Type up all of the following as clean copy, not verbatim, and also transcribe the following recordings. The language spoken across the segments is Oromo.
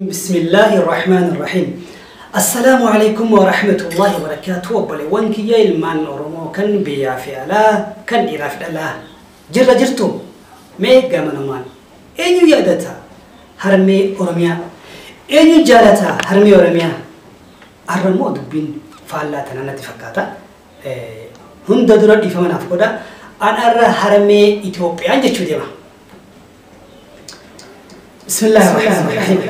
بسم الله الرحمن الرحيم. السلام عليكم ورحمة الله وبركاته. Obboleewwan kiyya ilmaan Oromoo kan biyyaa fi alaa, kan dhiiraa fi dhalaa, jirra jirtu? Mee gamanumaan eenyu yaadata harmee Oromiyaa? Eenyu jaalata harmee Oromiyaa? Har'a immoo dubbiin faallaa tana natti fakkaata. Hunda dura dhiifama naaf godha. An har'a harmee Itoophiyaan jechuu deema. بسم الله الرحمن الرحيم.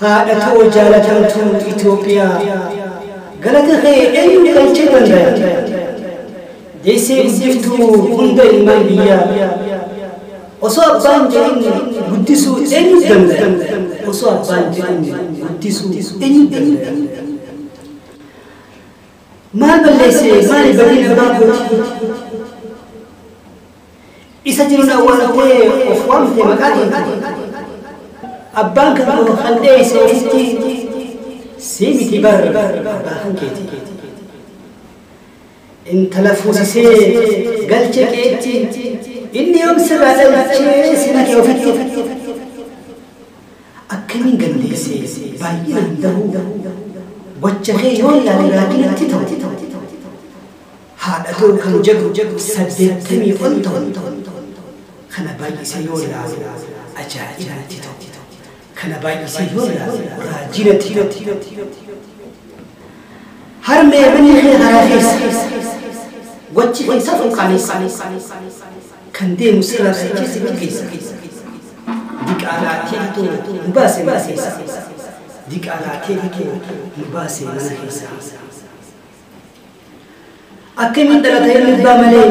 Haadha too jaalatamtuu Itoophiyaa, galata kee eenyu galchee danda'a? Deessee guddiftuu hunda ilmaan biyyaa, osoo abbaan jedhin guddisuu eenyu danda'a? Osoo abbaan jedhin guddisuu eenyu danda'a? Maal balleesse? Maali badiin abbaa kooti? Isa jiruun awwaaltee of waamte maqaa keetii. Abbaan kan koo kan dheeyse ofitti sii miti bar, abbaa kan keeti. Intala fuusisee galchee qeetti, inni yoom sirraa dhalchee si naqe ofitti? Akkamiin gandeesse baay'inaan dahuu, gocha kee yoo ilaale raajinatti ta'u. Haadha too kan jedhu 80 ol ta'u, kana baay'isee yoo ilaalu ajaa'ibatti ta'u. Kana baay'isee yoo ilaalu raajinatti ta'u. Harmee, manni kee karaa keessa, gochi kee safuu qaaneessa. Kan deemu sirraa dhalchee si gaggeessa. Diqaalaa teetu nu baase mana keessa. Diqaalaa teetu nu baase mana keessa. Akkamiin dhalata ilmi abbaa malee?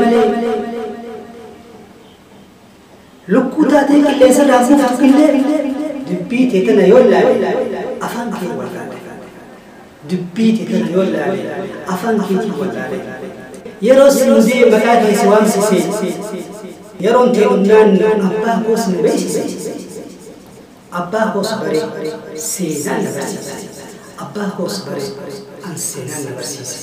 Lukkuu taatee qilleensa irraa buuftu illee, dubbii tee tana yoo ilaale afaan kee wallaale. Dubbii tee tana yoo ilaale afaan keetii wallaale. Yeroo siin maqaa kee si waamsise, yeroon tee dhumnaan abbaa koos na beeksise. Abbaa koos bare, seenaan na barsiise. Abbaa koos bare, an seenaan na barsiise.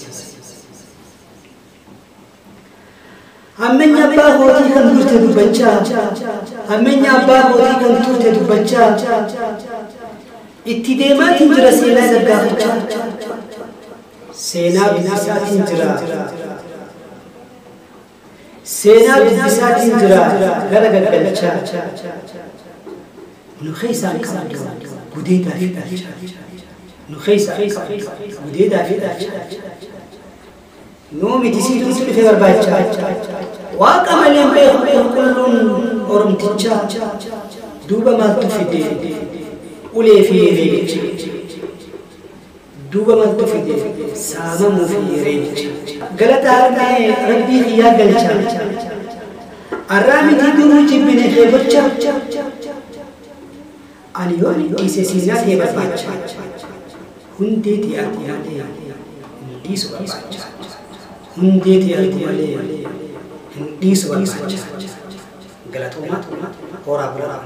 Hammenya abbaa kootii kan turte dubbachaa, hammenya abbaa kootii kan turte dubbachaa, itti deemaatiin jira seenaa gaggaafachaa, seenaa dubbisaatiin jira. Seenaa dubbisaatiin jira gara gaggalchaa. Nu keessaan qabdu gudeedaa fi dhalcha. Nu keessaan qabdu gudeedaa fi dhalcha. Nuu miti, siitu dhufe barbaacha. Waaqa malee beeku qulqulluun Oromtichaa, duuba maaltu fide ulee fi reebicha? Duuba maaltu fide saamamuu fi reebicha? Galata harmee rabbii kiyyaa galcha. Arraa miti, duruu jibbine kee gocha. Ani yoo dhiise seenaa ta'e barbaacha. Hundee ta'e argu malee hin dhiisu barbaacha. Hundee ta'e argu malee hin dhiisu barbaacha. Galatoomaa, horaa bulaa.